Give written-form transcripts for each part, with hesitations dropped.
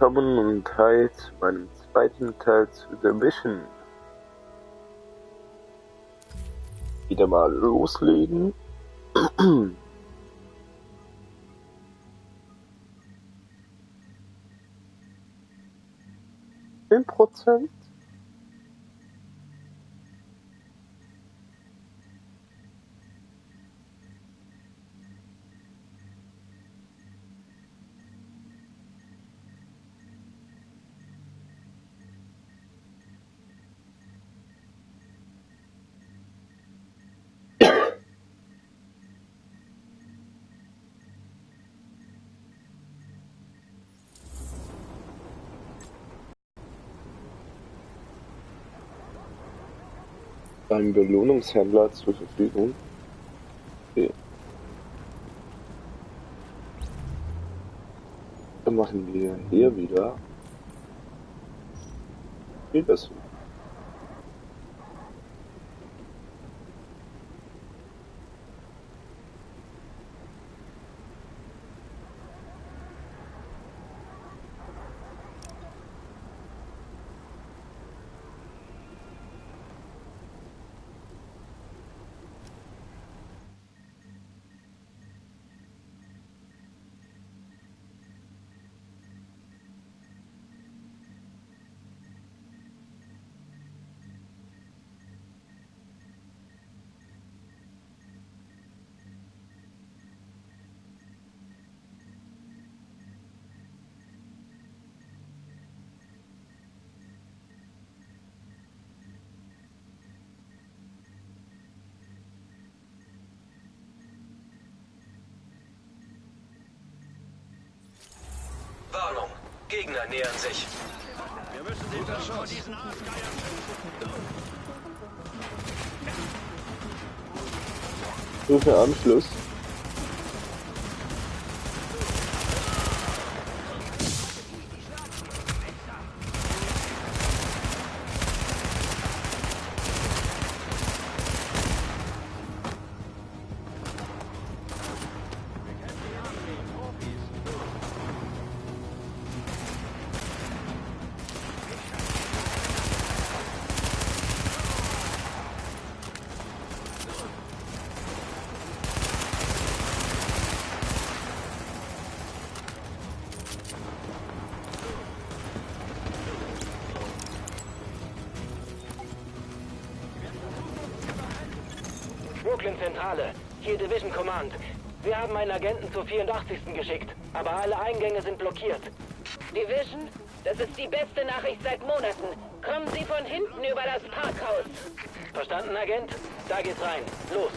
willkommen und hi zu meinem zweiten Teil zu The Mission. Wieder mal loslegen. 10%? Beim Belohnungshändler zur Verfügung. Okay. Dann machen wir hier wieder Bildersuche. Warnung, Gegner nähern sich. Wir müssen den vor diesen Aasgeiern Suche Anschluss. Brooklyn-Zentrale, hier Division Command. Wir haben einen Agenten zur 84. geschickt, aber alle Eingänge sind blockiert. Division, das ist die beste Nachricht seit Monaten. Kommen Sie von hinten über das Parkhaus. Verstanden, Agent? Da geht's rein. Los!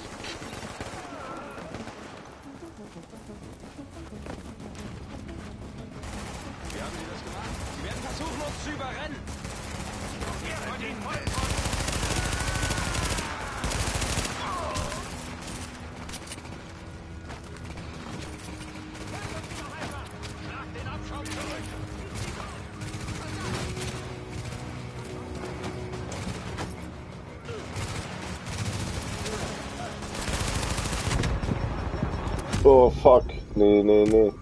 Wie haben Sie das gemacht? Sie werden versuchen, uns zu überrennen. Und ihn voll von... Schlag den Abschaum zurück. Oh fuck. Nee.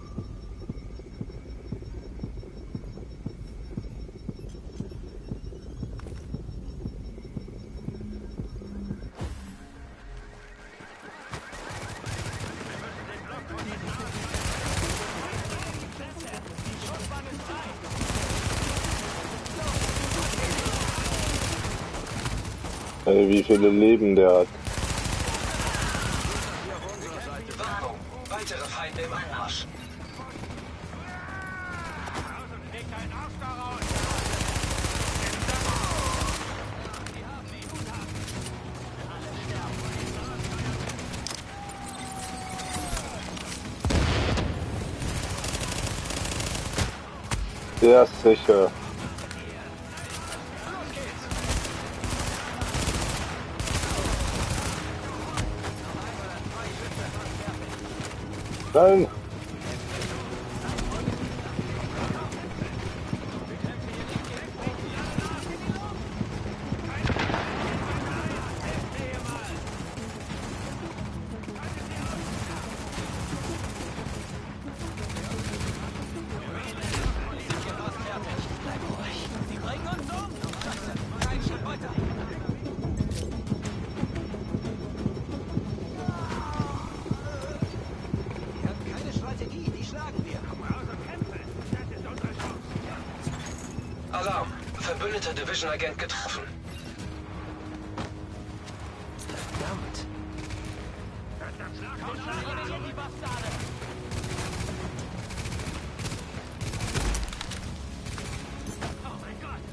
Wie viele Leben der hat. Warnung, weitere Feinde im Anmarsch. Leg deinen Arsch da raus. Der ist sicher. Nein! Alarm. Verbündeter Division-Agent getroffen. Verdammt. Die Bastarde. Oh mein Gott.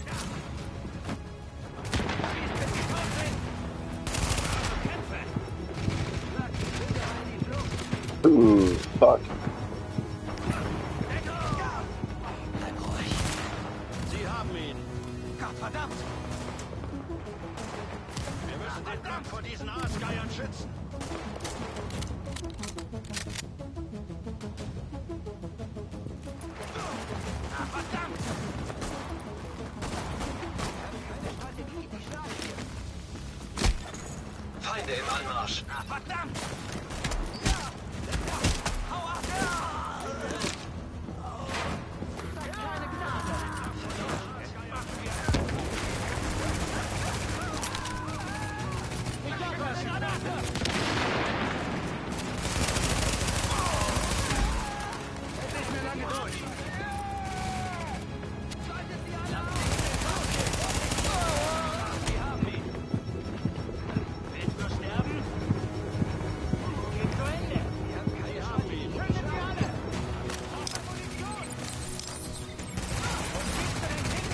Fuck. Bleib ruhig. Sie haben ihn. Gott verdammt. Wir müssen den Block vor diesen Aasgeiern schützen. Ah, verdammt. Feinde im Anmarsch. Ah, verdammt. Hau ab. Keine Gnade. Ich sag was. Es ist mir lange durch. Sie haben ihn. Willst du sterben? Geht zu Ende. Sie haben ihn. Tötet sie alle. Auf Munition. Und gibst du den Ding?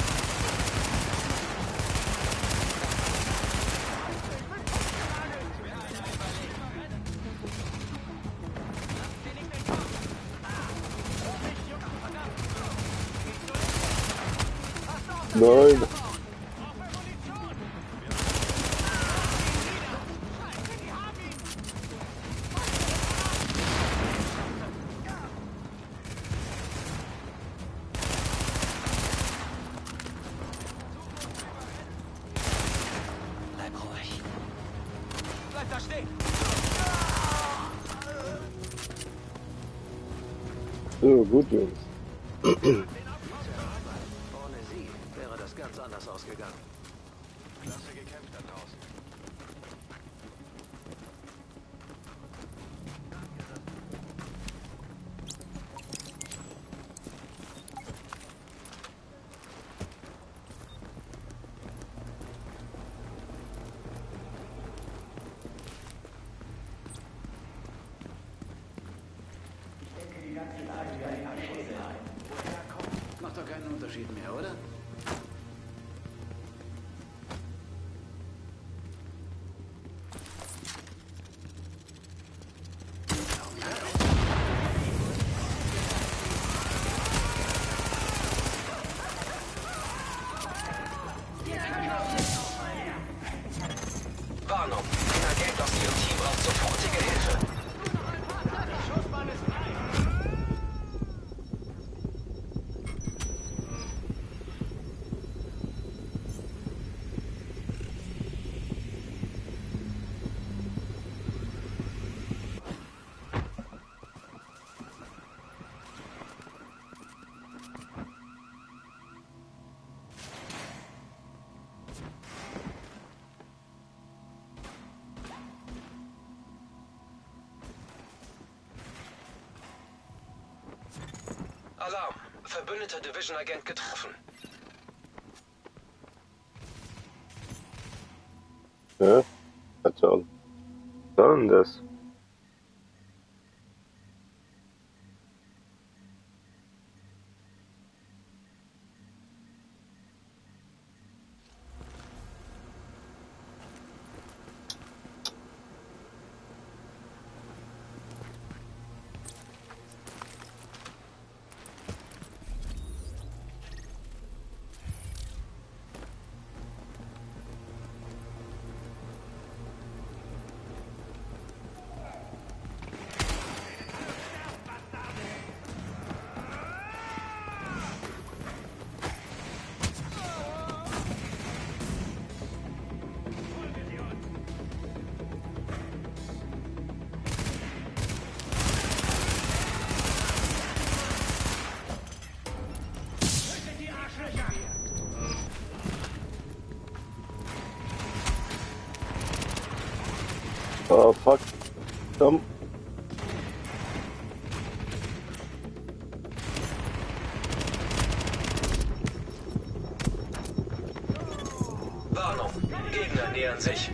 Nein. Bleib ruhig. Bleib da stehen. So, gut, Jungs. Ohne sie wäre das ganz anders ausgegangen. Klasse gekämpft da draußen. Macht doch keinen Unterschied mehr, oder? Warnung. Ein Agent aus Ihrem Team braucht sofortige Hilfe. Alarm. Verbündeter Division-Agent getroffen. Ja, was soll denn das? Oh fuck. Komm. Gegner nähern sich.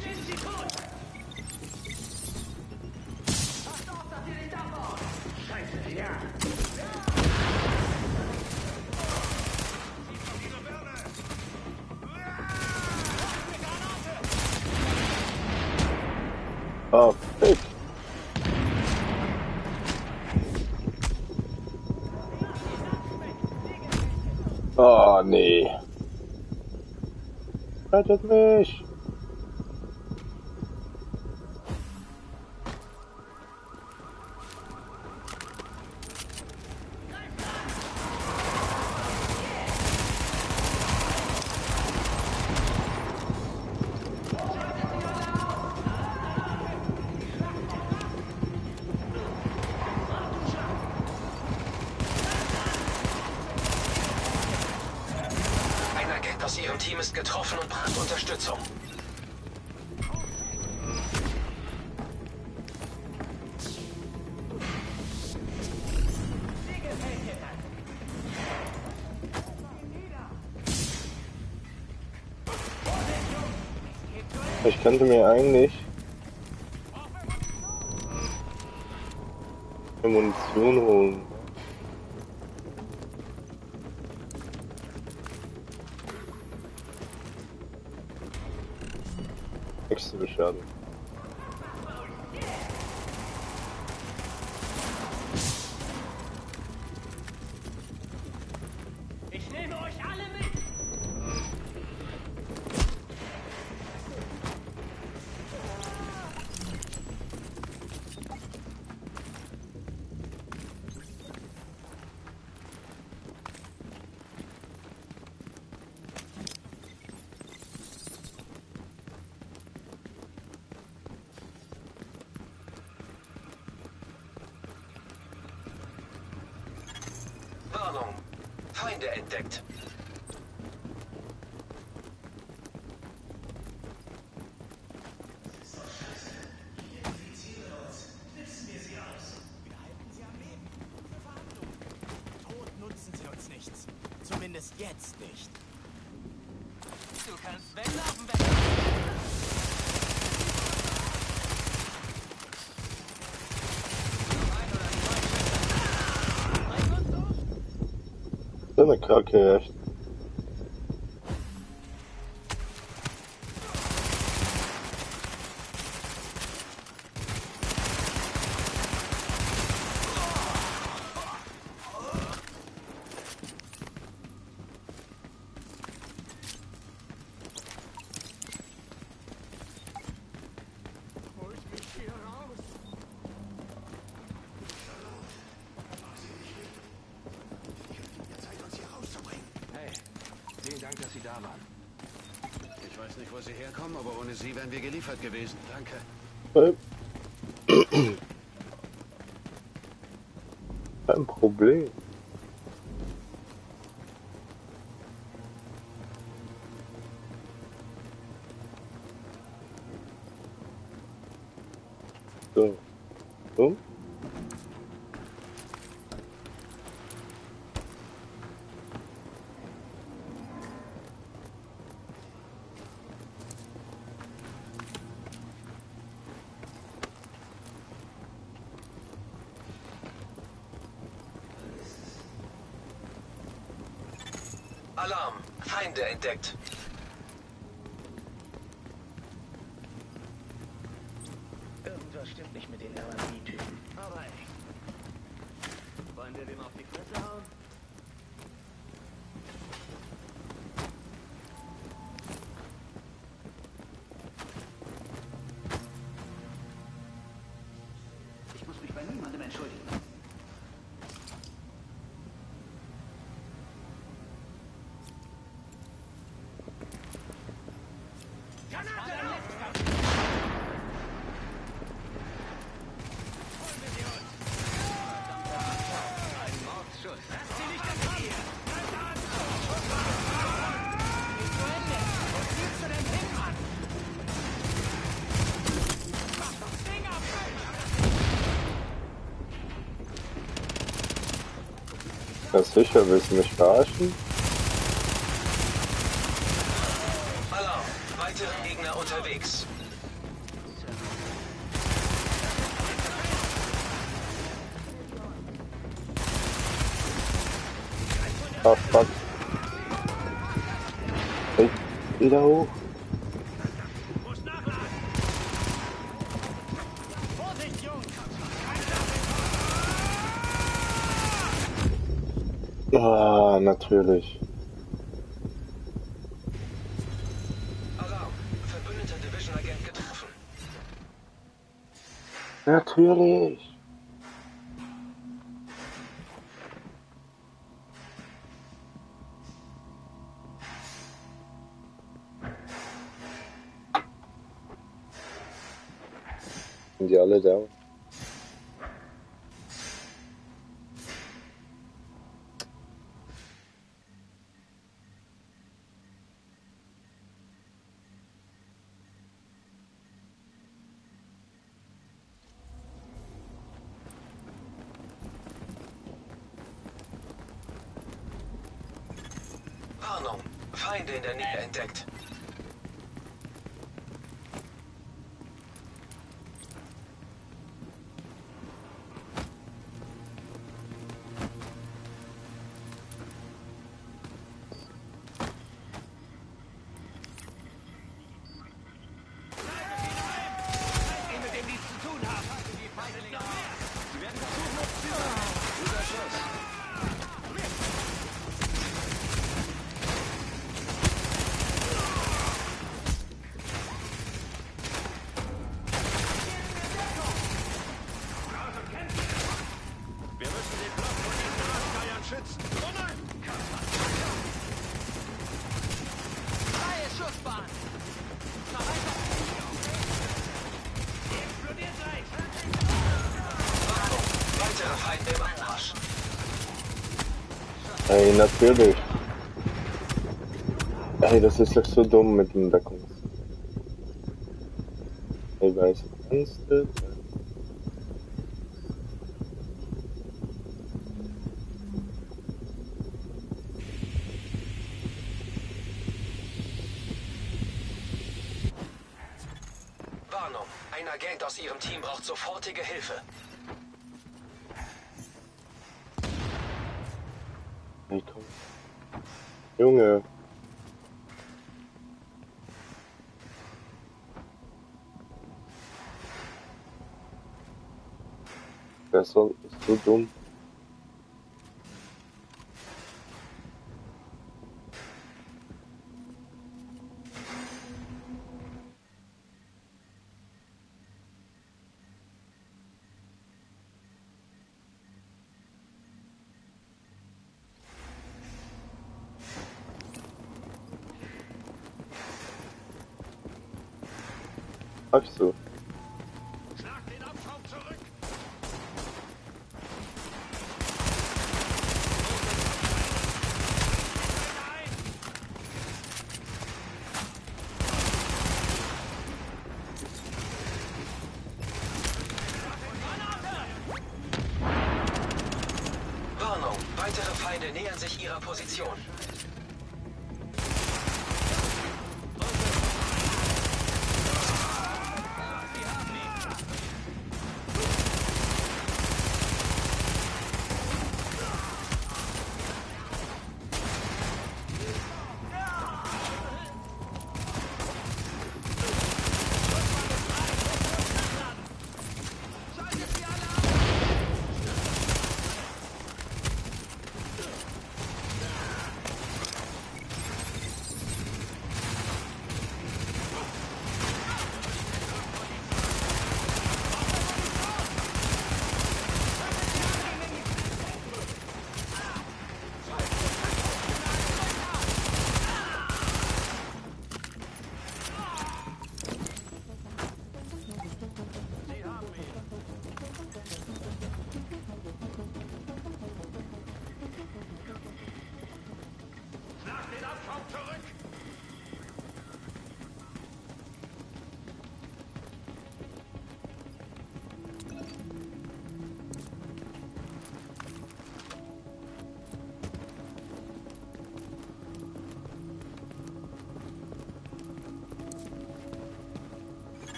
Ah, fick. Oh, nee. Rettet mich! Ein Agent aus Ihrem Team ist getroffen und braucht Unterstützung. Ich könnte mir eigentlich Munition holen. Wechselbeschaden. Ich nehme euch alle mit! Warnung. Feinde entdeckt. Tod nutzen sie uns nichts. Zumindest jetzt nicht. Du kannst weglaufen, So eine Kacke, echt. Hey, vielen Dank, dass Sie da waren. Ich weiß nicht, wo Sie herkommen, aber ohne Sie wären wir geliefert gewesen. Danke. Kein Problem. So. So. Alarm. Feinde entdeckt. Irgendwas stimmt nicht mit den LMI-Typen. Aber ey. Wollen wir wem auf die Fresse hauen? Ich muss mich bei niemandem entschuldigen. Ganz sicher, willst du mich verarschen? Alarm. Weitere Gegner unterwegs. Ah, fuck. Hey, wieder hoch. Muss nachladen. Vorsicht, Jungs. Ah, natürlich. Alarm. Verbündeter Division-Agent getroffen. Natürlich. Sind die alle da? Warnung. Feinde in der Nähe entdeckt. Mit dem nichts zu tun haben. Die Feindlinge noch mehr. Sie werden versuchen, uns zu sein. Guter Schuss. Wir müssen den Block von diesen Arschgeiern schützen. Oh nein! Freie Schussbahn! Na weiter! Die explodiert gleich! Warnung. Weitere Feinde im Anmarsch. Ey, natürlich. Ey, das ist doch so dumm mit dem Deckung. Ey, weiß kannst du? Warnung. Ein Agent aus Ihrem Team braucht sofortige Hilfe. Ey, komm. Junge. Das ist so dumm. Ach so. Schlag den Abschaum zurück! Nein! Warnung. Weitere Feinde nähern sich Ihrer Position.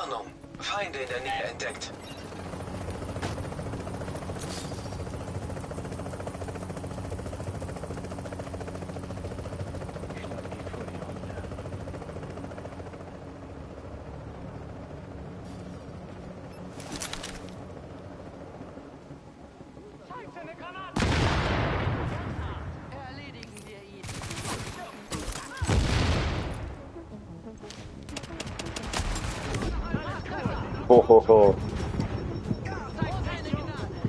Warnung. Feinde in der Nähe entdeckt. Ho, ho, ho.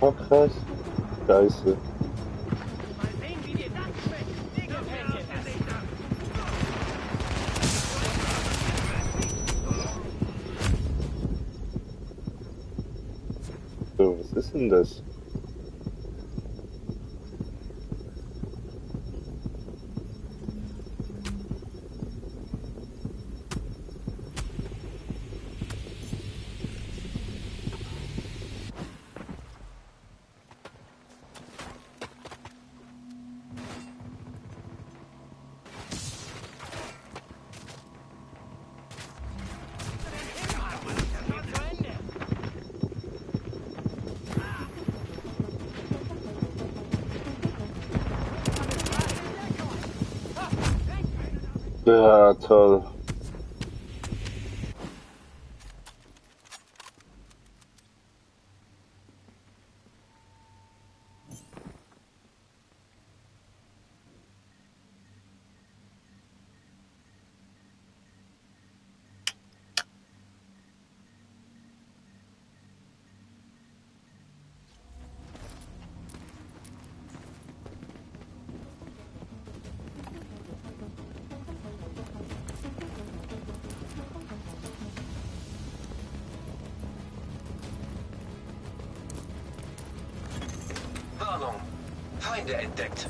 Oh, krass. Scheiße. So, was ist denn das? Ja, toll. Warnung. Feinde entdeckt.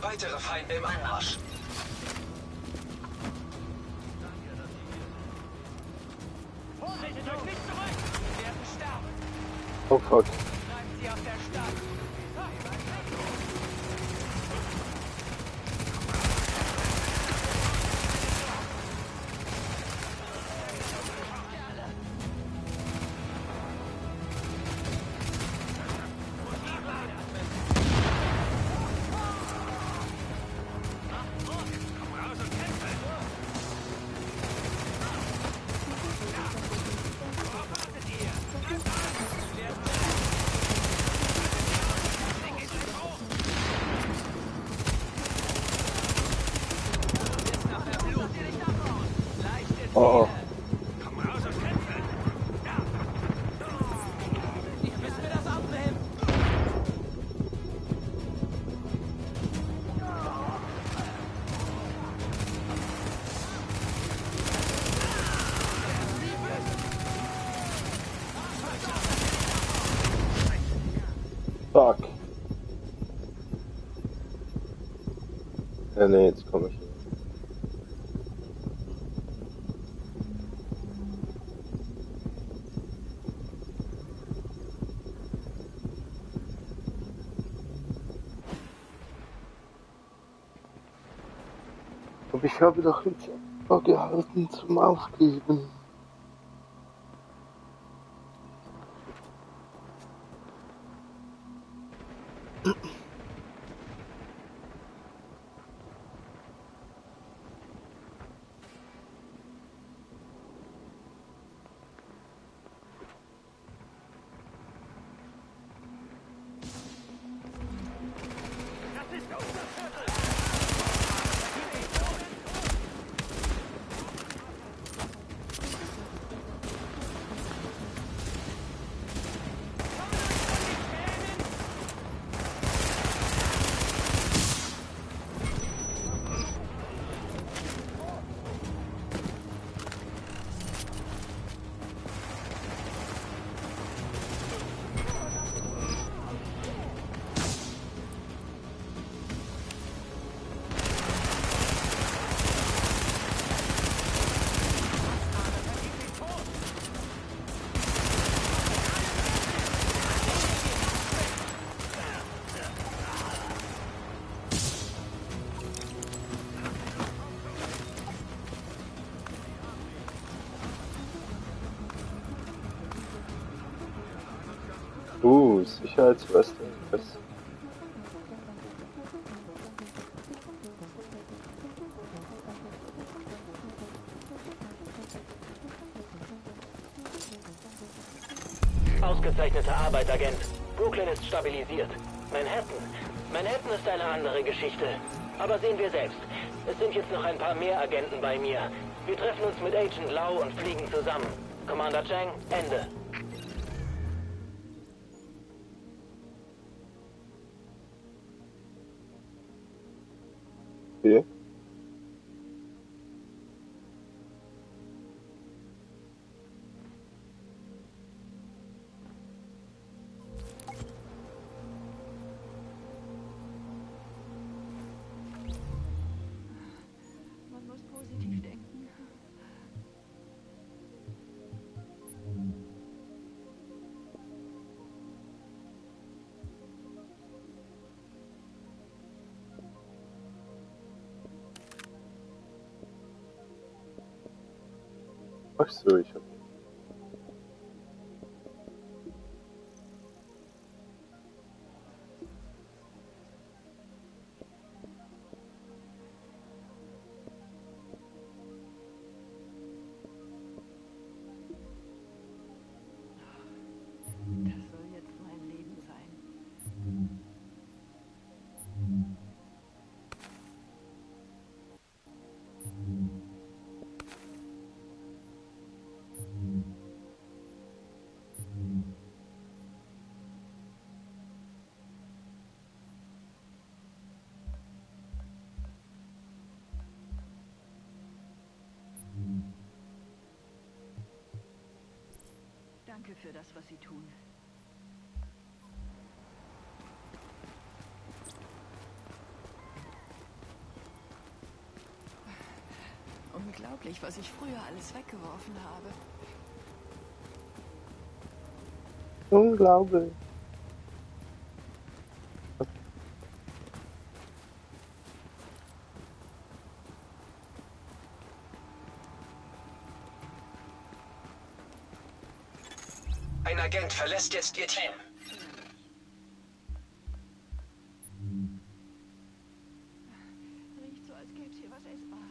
Weitere Feinde im Anmarsch. Haltet euch nicht zurück! Wir werden sterben! Oh fuck. Bleibt sie auf der Stadt! Oh, oh. Ich müssen wir das abnehmen! Fuck. Ja, nee, jetzt komme ich. Aber ich habe doch jetzt vorgehalten zum Aufgeben. Sicherheitsweste ist. Ausgezeichnete Arbeit, Agent. Brooklyn ist stabilisiert. Manhattan ist eine andere Geschichte. Aber sehen wir selbst. Es sind jetzt noch ein paar mehr Agenten bei mir. Wir treffen uns mit Agent Lau und fliegen zusammen. Commander Chang, Ende. Okay. Man muss positiv denken. Ach so, ich hab. Das soll jetzt mein Leben sein. Danke für das, was Sie tun. Unglaublich, was ich früher alles weggeworfen habe. Unglaublich. Ein Agent verlässt jetzt Ihr Team. Riecht so, als gäbe es hier was Essbares.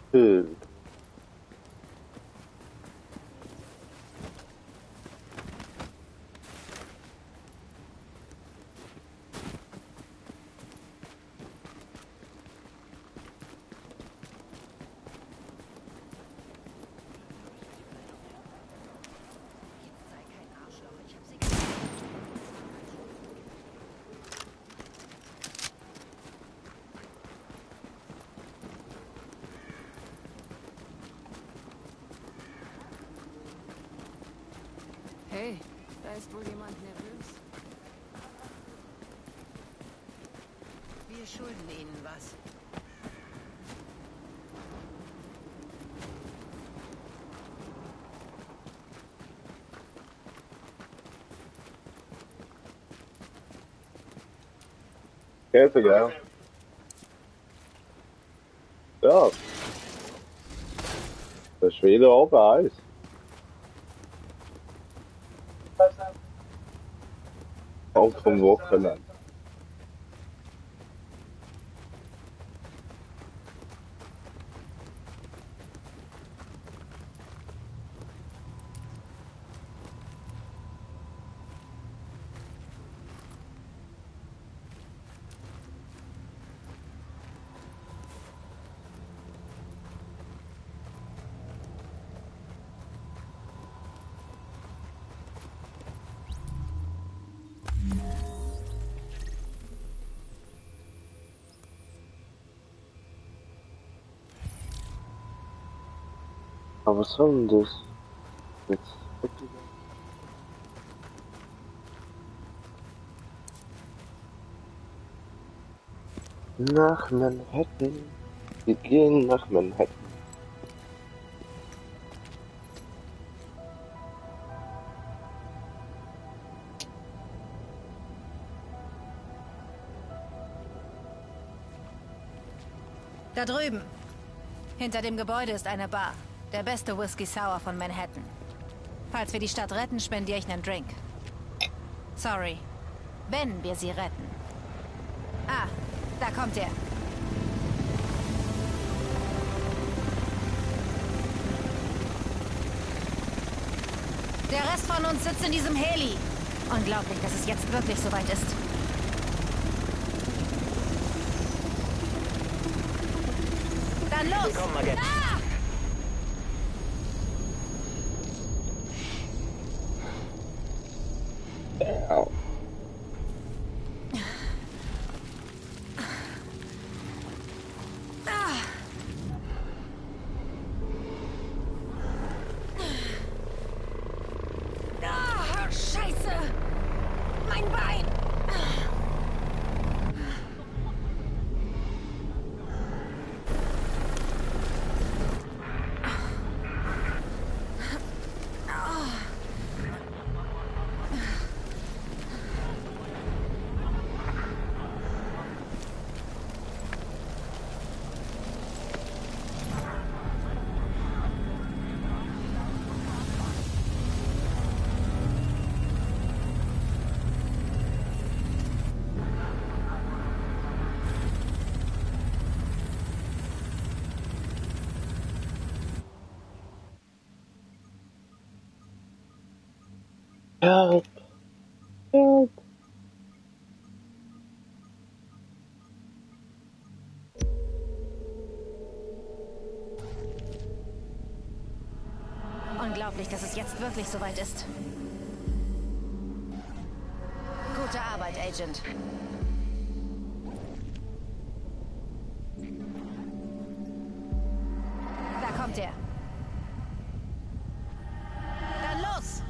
Bild. Sei kein Arschloch, ich hab sie gesehen. Hey, da ist wohl jemand nervös. Wir schulden Ihnen was. Käse, gell? Ja. Der Schwede auch bei Eis. Auch vom Wochenende. Aber was soll denn das? Jetzt weggegangen. Nach Manhattan. Wir gehen nach Manhattan. Da drüben. Hinter dem Gebäude ist eine Bar. Der beste Whisky Sour von Manhattan. Falls wir die Stadt retten, spendiere ich einen Drink. Sorry. Wenn wir sie retten. Ah, da kommt er. Der Rest von uns sitzt in diesem Heli. Unglaublich, dass es jetzt wirklich soweit ist. Dann los! Willkommen, Agent. Ah! Au. Ah, Scheiße! Mein Bein! Help! Help! Unglaublich, dass es jetzt wirklich soweit ist. Gute Arbeit, Agent. Da kommt er. Dann los!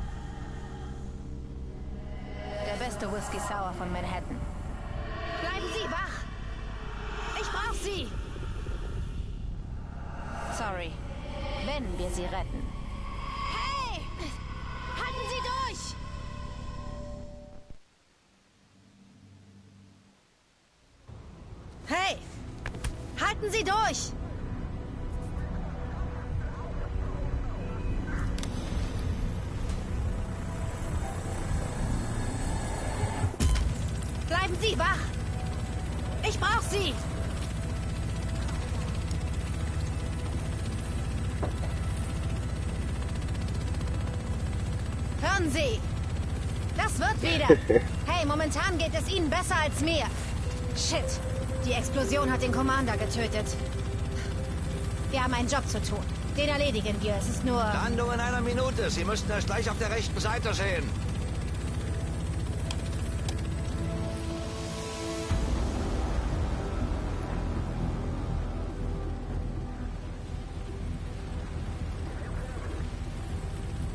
Der beste Whisky Sour von Manhattan. Bleiben Sie wach! Ich brauche Sie! Sorry. Wenn wir sie retten. Hey! Halten Sie durch! Hey! Halten Sie durch! Bleiben Sie wach! Ich brauche Sie! Hören Sie! Das wird wieder! Hey, momentan geht es Ihnen besser als mir! Shit! Die Explosion hat den Commander getötet. Wir haben einen Job zu tun. Den erledigen wir. Es ist nur... Landung in einer Minute. Sie müssten es gleich auf der rechten Seite sehen.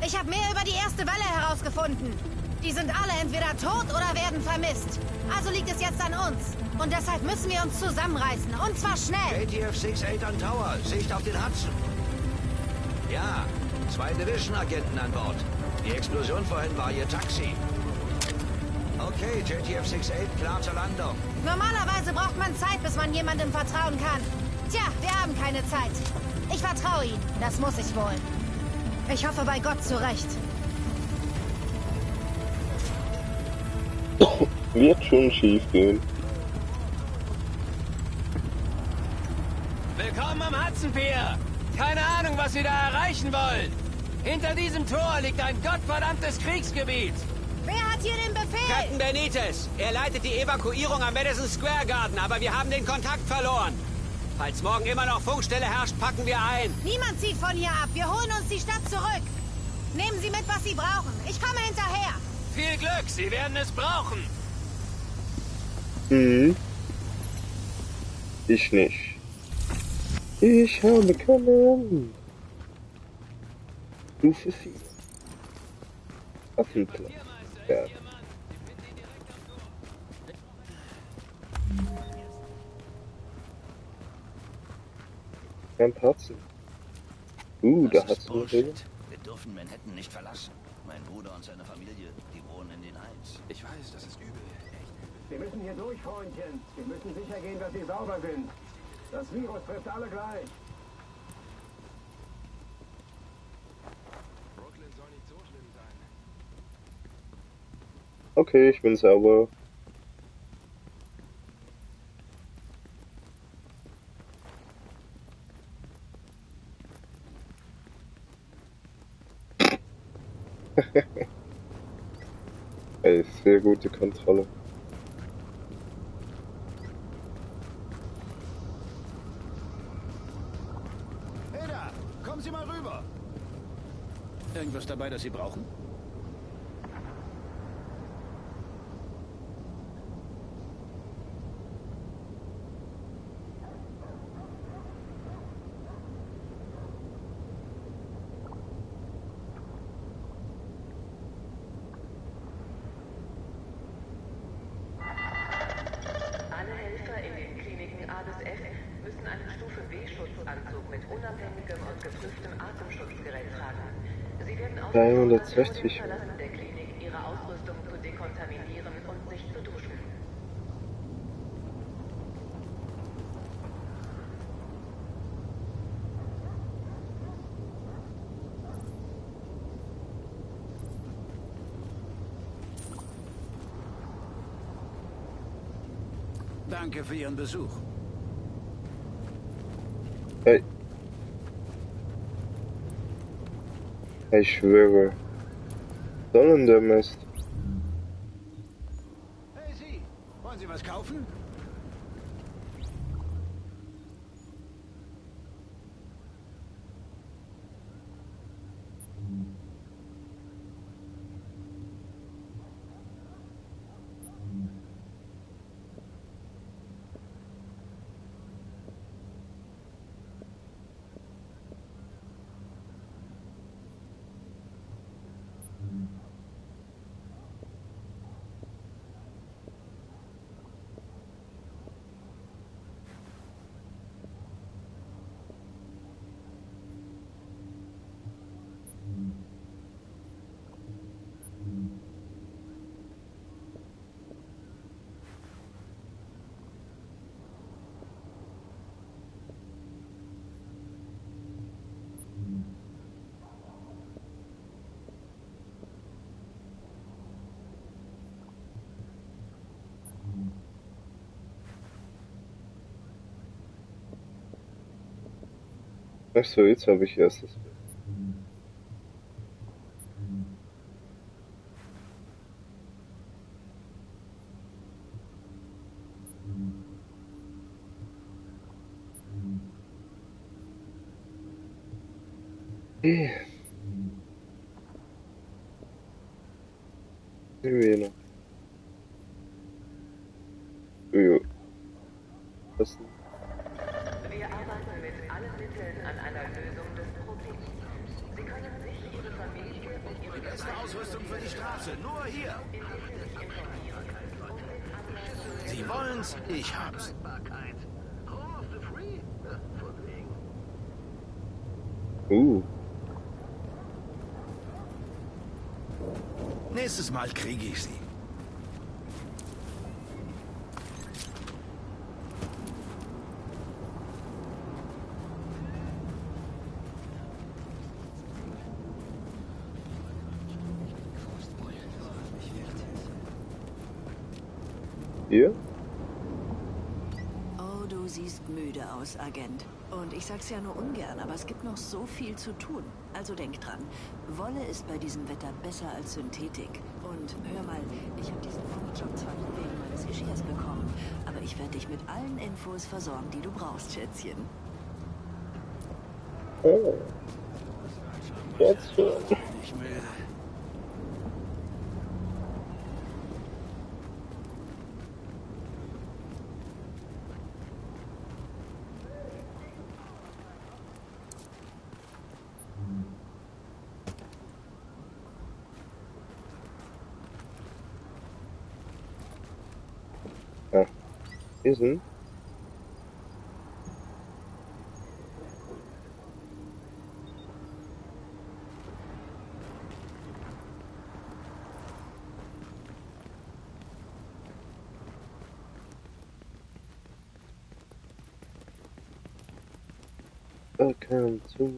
Ich habe mehr über die erste Welle herausgefunden. Die sind alle entweder tot oder werden vermisst. Also liegt es jetzt an uns. Und deshalb müssen wir uns zusammenreißen. Und zwar schnell. JTF 68 an Tower. Sicht auf den Hudson. Ja, 2 Division-Agenten an Bord. Die Explosion vorhin war ihr Taxi. Okay, JTF 68, klar zur Landung. Normalerweise braucht man Zeit, bis man jemandem vertrauen kann. Tja, wir haben keine Zeit. Ich vertraue Ihnen. Das muss ich wohl. Ich hoffe bei Gott zurecht. Wird schon schief gehen. Willkommen am Hudson Pier. Keine Ahnung, was Sie da erreichen wollen. Hinter diesem Tor liegt ein gottverdammtes Kriegsgebiet. Wer hat hier den Befehl? Captain Benitez. Er leitet die Evakuierung am Madison Square Garden, aber wir haben den Kontakt verloren. Falls morgen immer noch Funkstelle herrscht, packen wir ein. Niemand zieht von hier ab. Wir holen uns die Stadt zurück. Nehmen Sie mit, was Sie brauchen. Ich komme hinterher. Viel Glück, Sie werden es brauchen. Ich nicht. Ich habe keine Ahnung. Stufe 4. Waffenplatz. Ja. Ein Parzen. Da hast du Bullshit. Wir dürfen Manhattan nicht verlassen. Mein Bruder und seine Familie, die wohnen in den Heights. Ich weiß, das ist übel. Wir müssen hier durch, Freundchen. Wir müssen sicher gehen, dass sie sauber sind. Das Virus trifft alle gleich. Brooklyn soll nicht so schlimm sein. Okay, ich bin sauber. Ey, sehr gute Kontrolle. Hey da, kommen Sie mal rüber. Irgendwas dabei, das Sie brauchen? Alle Helfer in den Kliniken A bis F müssen einen Stufe B-Schutzanzug mit unabhängigem und geprüftem Atemschutzgerät tragen. Sie werden aufgefordert, vor dem Verlassen der Klinik ihre Ausrüstung zu dekontaminieren und sich zu duschen. Danke für Ihren Besuch. Hey. Ich schwöre. Sollen der Mist. Hey Sie, wollen Sie was kaufen? Ach so, jetzt habe ich erst das Bild. Sirene. Jo. Was denn? Wir arbeiten mit allen Mitteln an einer Lösung des Problems. Sie können sich, Ihre Familie und Ihre Beste Ausrüstung für die Straße, nur hier. Sie wollen's, ich hab's. Nächstes Mal kriege ich sie. Hier? Oh, du siehst müde aus, Agent. Und ich sag's ja nur ungern, aber es gibt noch so viel zu tun. Also denk dran, Wolle ist bei diesem Wetter besser als Synthetik. Und hör mal, ich habe diesen Funkjob zwar nur wegen meines Geschirrs bekommen, aber ich werde dich mit allen Infos versorgen, die du brauchst, Schätzchen. Oh. Jetzt schon. Ich müde. Ja. Diesen. Welcome to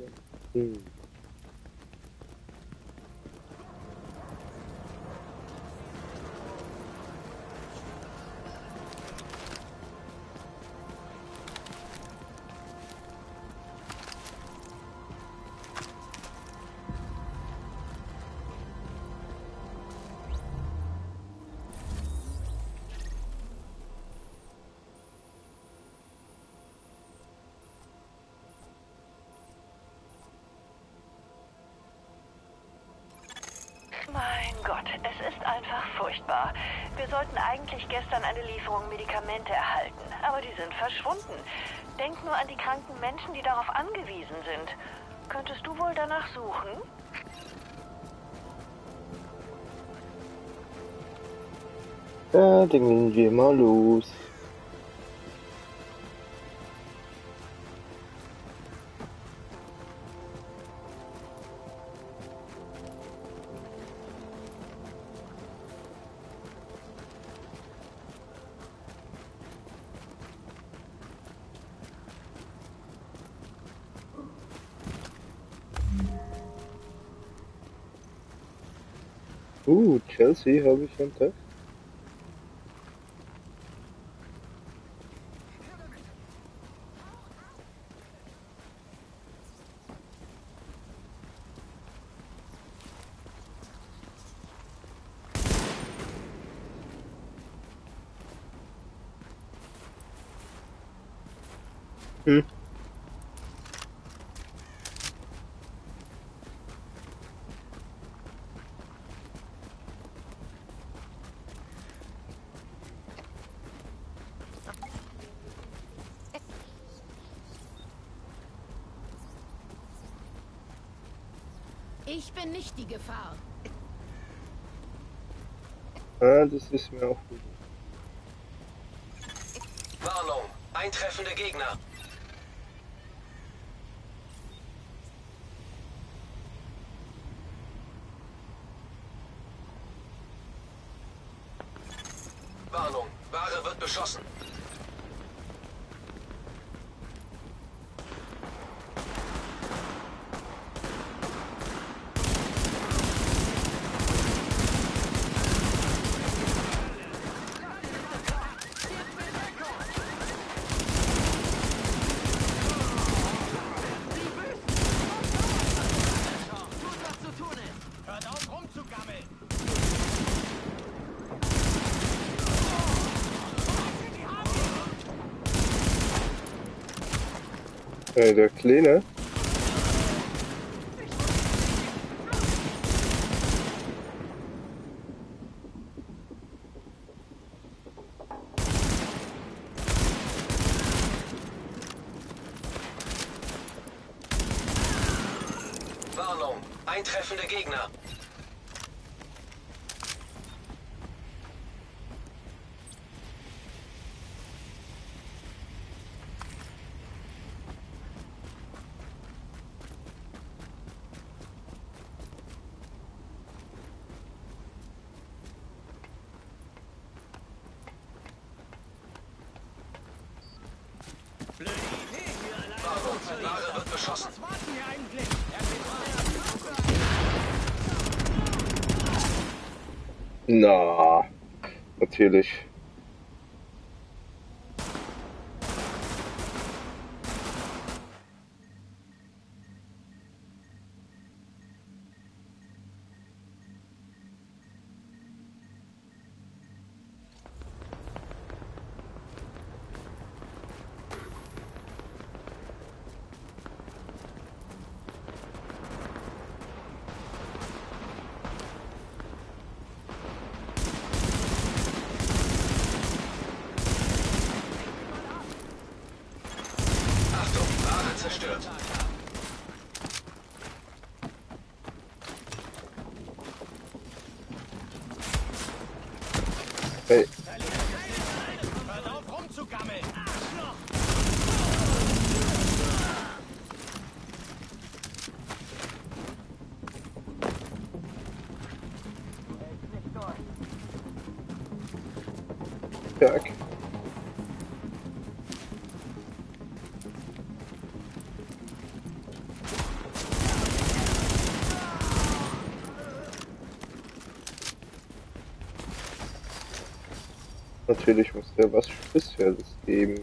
Mein Gott, es ist einfach furchtbar. Wir sollten eigentlich gestern eine Lieferung Medikamente erhalten, aber die sind verschwunden. Denk nur an die kranken Menschen, die darauf angewiesen sind. Könntest du wohl danach suchen? Ja, dann gehen wir mal los. Chelsea habe ich entdeckt. Ich bin nicht die Gefahr. Ah, das ist mir auch gut. Warnung, eintreffende Gegner. Warnung, Ware wird beschossen. Der Kleine. Warnung, eintreffende Gegner. Ware wird beschossen. Was warten wir eigentlich? Na, natürlich. Tag. Natürlich muss der was Spezielles geben.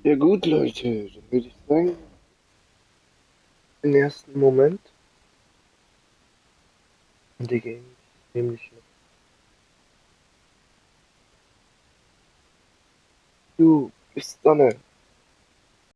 Ja gut, Leute, dann würde ich sagen, im ersten Moment, die gehen nämlich noch. Du, bis dann.